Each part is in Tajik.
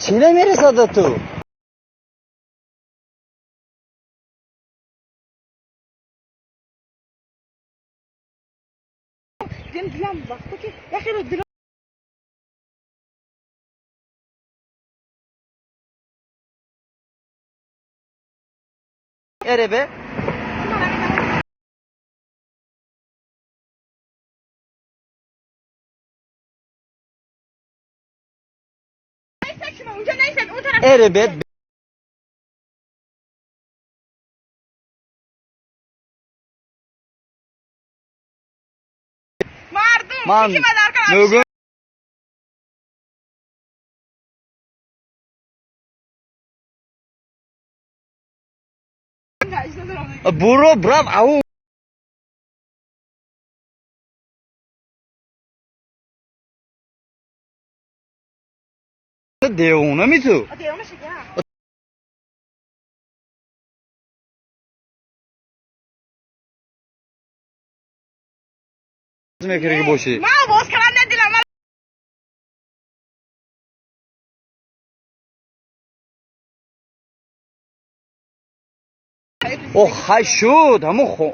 Чӣ намерасада ту? Эребе. Эребе. Ман мөгөн. Буро брав ау. Девона ми ту? Мекунӣ бошӣ. О, хай шуд, ҳамун хо.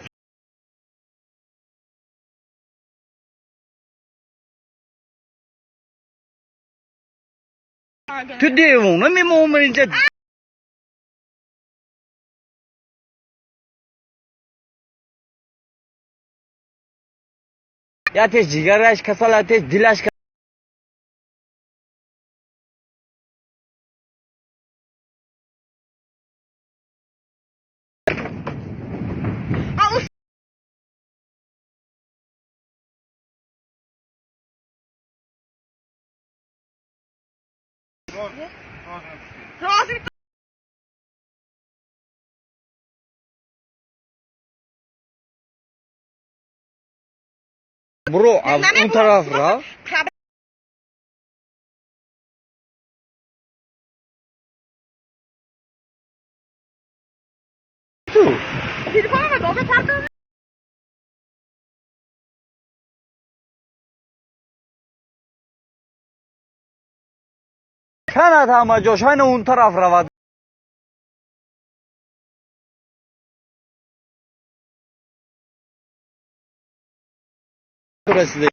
Ту девона мемомон инҷа. Ятеш ҷигараш касал, ятеш дилаш. Буро аз он тараф рафт. Ту. Канад ҳама ҷош ҳайна он тараф равад. Расида.